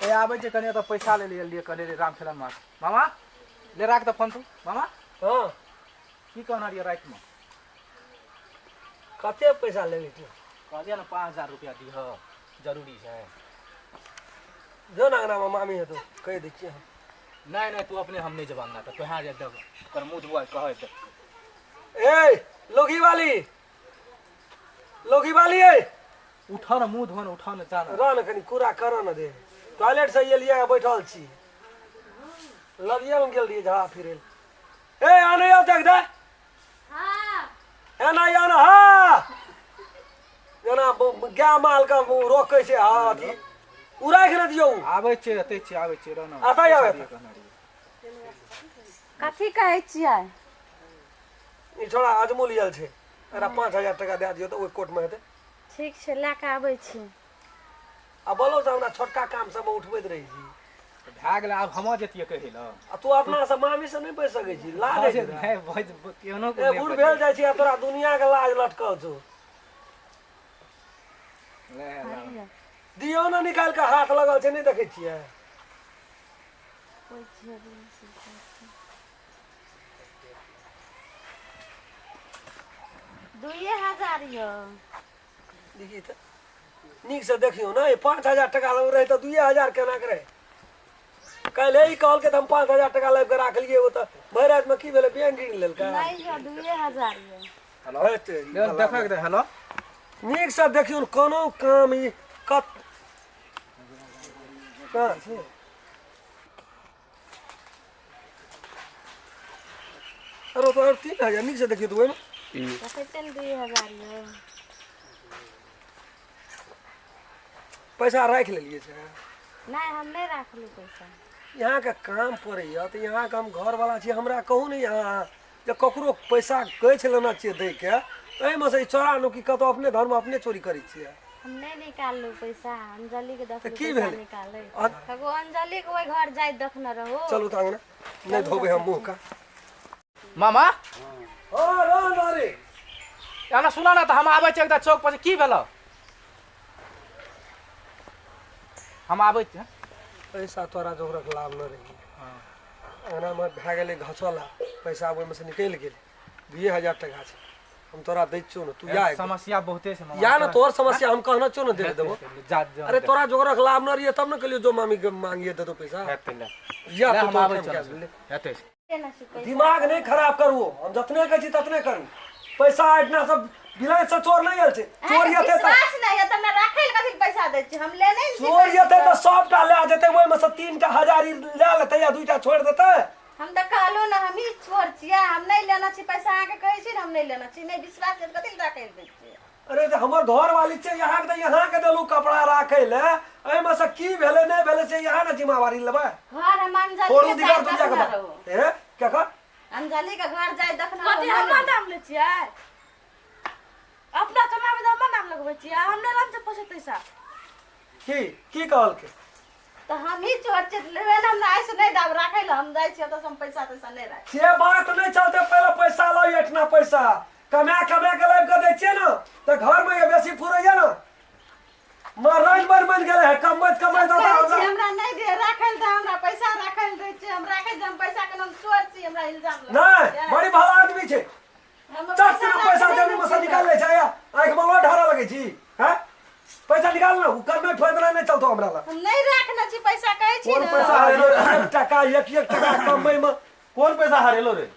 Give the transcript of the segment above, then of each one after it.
ए आबै छै कनि एतऽ पैसा ले लिए कहले रे राम खेलन मास मामा ले राख तऽ फोन तू मामा। हँ। की कहना रहियै रातिमे? कते पैसा लेबै तू? कहलियै ने 5000 रुपया दिह, जरूरी छै। जो ने अंगनामे मामी हेतौ, कहि दै छियै हम। नहि नहि, तू अपने, हम नहि जेबै अंगना, तऽ तोहे जे देब ओकर मुँह धोआ कहै दे। ए लोगी वाली, लोगी वाली, ए उठऽ ने, मुँह धो ने, उठऽ ने, जा ने। रह ने कनि, कुरा कर ने दे। टॉयलेट से एलियै, बैठल छी। लगिए मे गेल रहियै झड़ा फिरै। ए आने आओ, देख दे। हाँ। एना आना। हाँ, जेना गाय माल के रोकै छै। हाँ, अथी ओ राखि ने दियौ। आबै छियै, एतै छियै, आबै छियै, रह ने। एतै आबै। पैसा दिअ कहने रहियै। कथी कहै छियै? ई छोड़ा अजमूल आयल छै, एकरा 5000 टका दए दियौ तऽ ओहि कोर्टमे हेतै। ठीक छै, लए कऽ आबै छी। आ बोलो से हमरा छोटका काम सबमे उठबैत रहै छी। भए गेलै, आब हमर जैतियै कहै लए। आ तू अपना से मामी से नहि बजि सकै छी, लाज होइ छै तोरा? नहि बज केहनो ए बूढ़ भेल जाइ छी आ तोरा दुनिया के लाज लटकल छौ। दियौ ने निकालि कऽ, हाथ लगल छै, नहि देखै छियै? 2000 यौ। देखी तऽ, नीकसँ देखियौ ने। 5000 टका लग रहै तऽ 2000 केना के रहै? काल्हि ई कहलकै तऽ हम 5000 टका लाबि कऽ राखलियै। ओ तऽ भरि रातिमे की भेलै, बैंक गिन लेलकै। नहि यौ, 2000 यौ। हेलो। हेतै ई भला। देखक दे, हेलो। नीकसँ देखियौ ने, कोनो काम ई कत कहाँ छै? अरे तो 3000, नीकसँ देखियौ तऽ ओहिमे। देखै छियै ने, 2000 यौ। पैसा राखि लेलियै छै? नहि, हम नहि राखलहुँ पैसा। यहाँके काम पड़ैए तऽ यहाँके हम घरवला छी, हमरा कहू ने यहाँ जे ककरो पैसा गछि लेना छियै दैके, एहिमे से ई चोरा नुकी कतहु अपने धर्म अपने चोरी करै छियै। हम नहि निकाललहुँ पैसा, अंजलि के तऽ देखलहुँ की पैसा भेलै? निकालै ककरो। अंजलि के ओहि घर जाइत देखने रहू। चलू तऽ अङ्गना, नहि धोबै हम मुँह का। मामा। हँ, रह न रे। एना सुना ने तऽ, हम आबै छियै एकटा चौक पर से। की भेलौ? हम आबै छियै। पैसा तोरा जोगरक लाभ न रही। अङ्गनामे भए गेलै घसला, पैसा ओहिमे से निकलि गेलै। 2000 टका छै, हम तोरा दै छियौ ने, तू या एक बेर। समस्या बहुते छै मामा। या ने, तोहर समस्या हम कहने छियौ ने, दे देबो। जा जा। अरे तोरा जोगरक लाभ न रहियै तब ने कहलियौ जो मामी के मांगिए देतो पैसा। हेतै ले। या ले, तू हम तोहर आबै काम छियौ। कए ले। हेतै। केना छै पैसा? दिमाग नहि खराब करू, हम जतने कहै छी ततने करू। पैसा एहिठिना सब बिलाय से चोर नहि आयल छै। चोर अहाँके एतै तऽ विश्वास नहि है तऽ हमरा राखै लए कथी लए पैसा दै छी? हम लेने ने छी चोर पैसा। एतै तऽ सबटा लए जेतै, ओहिमे से 3 हजार ई लए लेतै या दूटा छोड़ि देतै। हम तऽ कहलहुँ ने, हमही चोर छियै, हम नहि लेने छी पैसा। अहाँके कहै छी ने, हम नहि लेने छी। नहि विश्वास है तऽ कथी लए राखै लए दै छियै? अरे तऽ हमर घर वाली छै यहाँ के, तऽ यहाँ के देलू कपड़ा राखै लए। एहिमे से की भेलै नहि भेलै से यहाँ ने जिम्मेवारी लेबै। घर हम अंजलि छोड़ू के दिगर जाइत दुनिया के देखने बात। रहू। ए केकर? अंजलि के घर जाइत देखने कथी रहू। हमर नाम लै छियै? अपना कमाबै तऽ हमर नाम लगबै छियै। हम नहि लाम छै पैसा तैसा। की की कहलकै? तऽ हमही चोर छियै तऽ लेबै ने। हमरा आइसँ नहि दाब राखै लए, हम जाइ छियै ओतऽसँ, हम पैसा तैसा नहि राखब। से बात नहि चलते, पहिले पैसा लाउ। एठना पैसा कमा कमा के लाबि कऽ दै छियै ने तऽ घरमे ये बेसी फुरैया ने। मरन बन बन गेलै है कमबैत कमबैत कहै ओतऽ छी हमरा नहि दे राखै लए, तऽ हमरा पैसा राखै लए दै छियै, हम राखै छियै। हम पैसा के नाम चोर छी, हमरा इल्जाम लगबै नहि छियै? बड़ी भला आदमी छै। हमर चट से पैसा राखै जमीन में से निकाल लै छै या आँखि में लोड ढारऽ लगै छी। हैं, पैसा निकाल ने। ओ करनै फैदना नहि चलतो हमरा लग। हम नहि राखने छी पैसा, कहै छी कोन ने। पैसा हरेलो? एक एक टका, एक एक टका कमबै में। कोन पैसा हरेलो रे?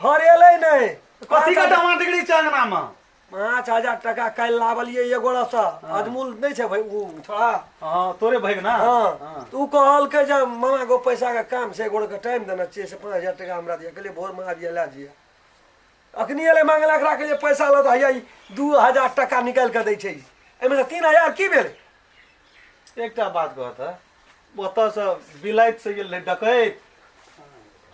हरेलै नहि। कथी के डमा डिगरी छै अंगना में? 5000 टका काल्हि लाबलियै एगोड़ा से, अजमूल नहि छै भाई ओ छोड़ा। हाँ, तोरे भैग ना? हाँ, तऽ ओ कहलकै जे मामा गो, पैसा के काम छै, एगोड़े के टाइम देने छियै, से 5000 टका हमरा दिअ। कहलियै भोरमे आबियै लए जइयै। अखनी एलै मांगला, एकरा कहलियै पैसा लऽ, तऽ हैया ई 2000 टका निकालि कऽ दै छै। एहिमे से 3000 की भेलै? एकटा बात कहत, ओतऽ से बिलाइत से गेल रहै डकैत,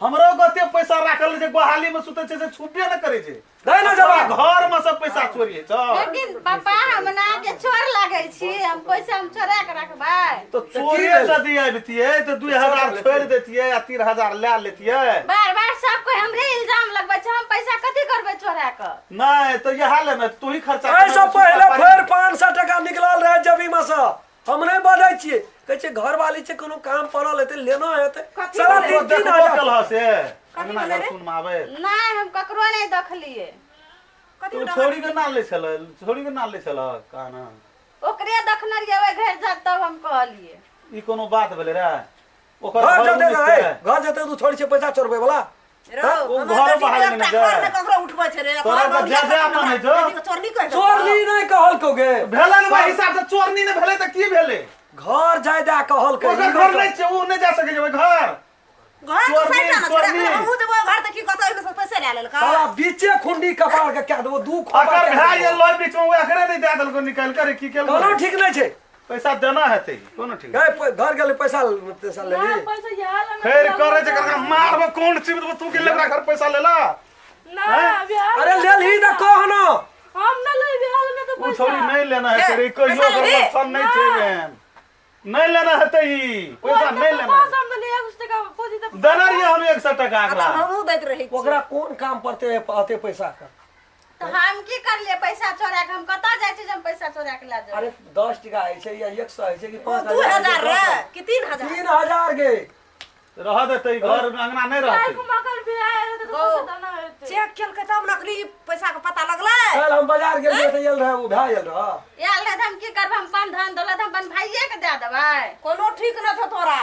हमरो कते पैसा राखल छै, गोहाली में सुतै छै से छुपबे न करै छै। दै ने जवाब। घर में सब पैसा चोरी होइ छै। लेकिन पापा, हम ना के चोर लागै छी? हम पैसा हम चोरा के रखबै? तऽ चोरे यदि अबितियै तऽ 2000 छोड़ि देतियै आ 3000 लए लेतियै। बार बार सब कोई हमरे इल्जाम लगबै छै। हम पैसा कथी करबै चोरा के? नहि तऽ इएह ले ने, तू ही खर्चा एहिसँ पहिले फेर 500 टका निकलल रहै जेबीमे से। हम नहि बजै छियै, कहै छै घरवाली छै कोनो काम पड़ल हेतै लेना हेतै कथी साला भेलै? 3-3 हजार देखबो से कथी अंगना भेलै घर रे? सुन आबै नहि हम ककरो नहि देखलिए। कथी तू छोड़ी के ना ले छल, छोड़ी के ना ले छल कहना ओकरे देखने रहियै ओहि घर जा तब हम कहलिए। ई कोनो बात भेलै रे? ओकर घर घर जते उन्नीस रे के। घर जते तू छोड़ी छै पैसा चोरबै वाला। रौ, ओ हमर घर बेटी बाहर के नहि एकटा जाय। घर ने ककरो उठबै छै रे। तोरा घर तऽ में जा जा मन होइ छौ। बेटी के चोरनी कहि देलकौ। चोरनी नहि कहलकौ गे। भेलै ने भाई हिसाब से चोरनी ने भेलै तऽ की भेलै? घर जाय दए कहलकै। ओकर घर नहि छै, ओ नहि जा सकै छै ओहि घर। घर तऽ चोरनी, साइटा ने छै रे। चोरनी। हमहूँ जेबै घर तऽ की कहतौ ओहिमे से पैसे लए लेलकै। साला बीचे खुंडी कपार के कए देबो दू खोपा अकर कए भए देबो। गेल लोय बीच में, ओ एकरे नहि दए देलको निकालि के रे, की केलको? कोनो ठीक नहि छै। पैसा देना हेतै, कोनो ठीक गए घर गेलै पैसा पैसा ना लेली। पैसा यहाँ लेना फेर करे छै ककरा मारबो कोन चीज देबो तू के लेबरा घर पैसा लेला? ना बिहार अरे लेलही तऽ कह न। हम ना ले बिहार में तो ओ पैसा छोड़ी नहीं लेना है तेरे कहियो पैसा ओकर लेबही? लक्षण नहीं छै बहन। नहीं लेना हेतै ई पैसा नहीं लेना पास हम ले एक टका पूंजी तो देना रहियै हम 100 टका आ अगला। तऽ हमहूँ दैत रहै छियै। ओकरा कोन काम पड़तै अते पैसा के? तऽ हम की करलियै पैसा चोरा के? हम कतऽ जाइ छी जे हम पैसा चोरा के लए जेबै? अरे 10 टका होइ छै या 100 होइ छै कि 5 2000 रे कि 3000? 3000 गे रह देतै घर में अंगना नहीं रहतै। मकर भी आए रहे तो पैसा देना हेतै। चेक केलकै तब नकली पैसा के पता लगलै। काल्हि हम बाजार गेलियै तऽ आयल रहै ओ भए गेल रहै। आयल रहै तऽ हम की करबै? हम अपन धन दौलत हम अपन भाइये के दए देबै। कोनो ठीक न छौ तोरा।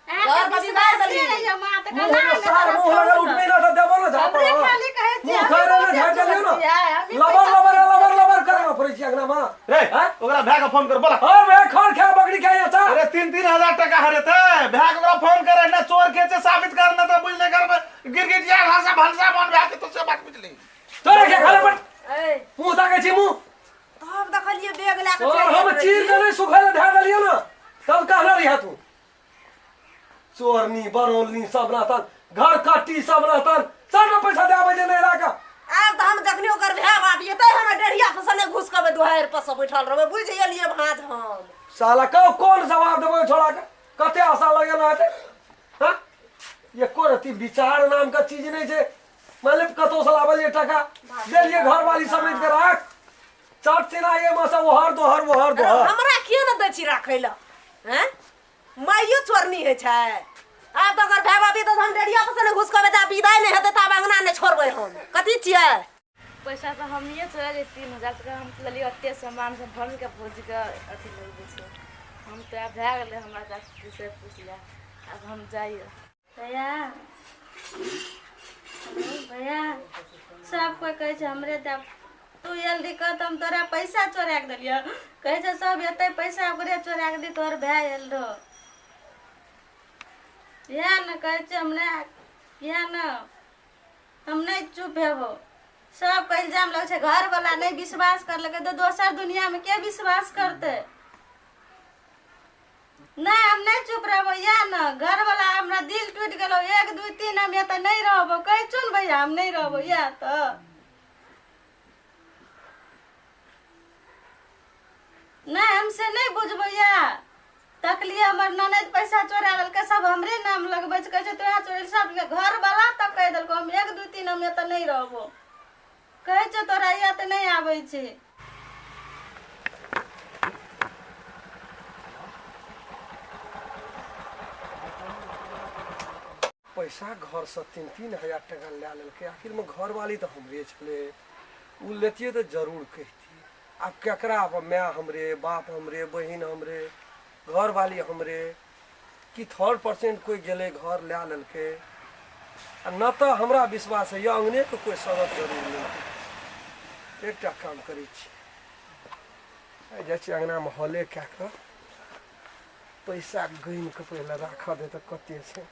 अहाँके घर पर बिगाड़ विश्वासे देली। नहि यऽ माँ तऽ मुँह केना में नहि सार तोरा मुँह लगल छोड़ू उठबे ना तऽ देबो ने झापड़। हमरे खाली कहै छियै, मुँह हमही खैरे ने बहुते झाड़ि देलियौ चोर ने। छियै, हमही लबर पैसा लबर लबर लबर करना पड़ै छै अंगना में। रे हैं? ओकरा भाय के फोन कर बोला। और भाय खर खा बकरी खा या चा। अरे 3-3 हजार टका हरेतै भाय के ओकरा फोन करे ना चोर के छै साबित करना तऽ बुझले घर में गिरगिटिया घासा भनसा बन भाय के तो से बात बुझली। तोरे के खाले पर ए मुँह ताकै छी मुँह। तब देखलियै बैग लए के और चलि हम गेल चीर रही। के नहि सुखै लए धए देलियै ने तब कहने रहियै तू चोरनी बरौलनी सब रहतन घर कट्टी सब रहतन सबटा पैसा दे आबै जे नहि राखऽ। आब तऽ हम जखनी ओकर भाय बाप एतै हमरा डेढ़िया पर से नहि घुसकबै दुआरि पर से बैठल रहबै बुझि गेलियै भाँज हम। साला कहो कोन जवाब देबै छोड़ा के? कते आशा लगेना हेतै? हाँ? एको रत्ती विचार नाम के चीज नहि छै। मान ले कतौ से लाबलियै टका देलियै घरवाली समेट के राख चट सिना ये में से ओहर दोहर ओहर दोहर। हमरा किया ने दै छी राखै लए? हैं? माइयो चोरनी होइ छै। आब तऽ ओकर भाय बाप तऽ हम डेढ़िया पर से नहि घुसकबै जा विदाइ नहि हेतै तऽ आब अंगना नहि छोड़बै हम। कथी छियै? पैसा तऽ हमिये चोरा लिए 3000 टका हम लेलियै ओते सामान सब भर के भौजी के अथी लगबै छै। हम तऽ आब भए गेलै हमरा तऽ से पूछ ले आब हम जाइए। भैया भैया सब कोइ कहै छै हमरे दए तू आयल रही कह तऽ हम तोरा पैसा चोरा के देलियौ। कहै छै सब एतै पैसा ओकरे चोरा के दी तोहर भाय आयल रहो। इएह ने कहै छै हम नहि, इएह ने हम नहि चुप हेबो। सबके इल्जाम लगै छै घरवला नहि विश्वास करलकै तऽ दोसर दुनियामे के विश्वास करतै? नहि हम नहि चुप रहबो। इएह ने घरवला हमरा दिल टूटि गेलौ 1 2 3 हम एतऽ नहि रहबो। कहै छौ ने भैया हम नहि रहबो। इएह तऽ नहि हम से नहि बुझबो। इएह तकलियै हमर ननैद पैसा चोरा लेलकै सब हमरे नाम लगबै छै। कहै छै तोरा चोरेल सब घरवला तब कहि देलकौ हम 1 2 3 हम एतऽ नहि रहबो। कहै छौ तोरा इएह तऽ नहि आबै छै। पैसा घर से 3-3 हजार टका लए लेलकै। आखिर में घरवाली तऽ हमरे छलै, ओ लेतियै तऽ जरूर कहितियै। आब केकरा आब my हमरे बाप हमरे बहिन हमरे घरवाली हमरे कि थर्ड परसेंट कोइ गेलै घर लए लेलकै। आ न तऽ हमरा विश्वास है अंगने के कोई सबक जरूर लेलकै। एकटा काम करै छी आइ जाइ छी अंगनामे हले कए कऽ पैसा गिन कऽ पहिले राखऽ दे तऽ कते छै।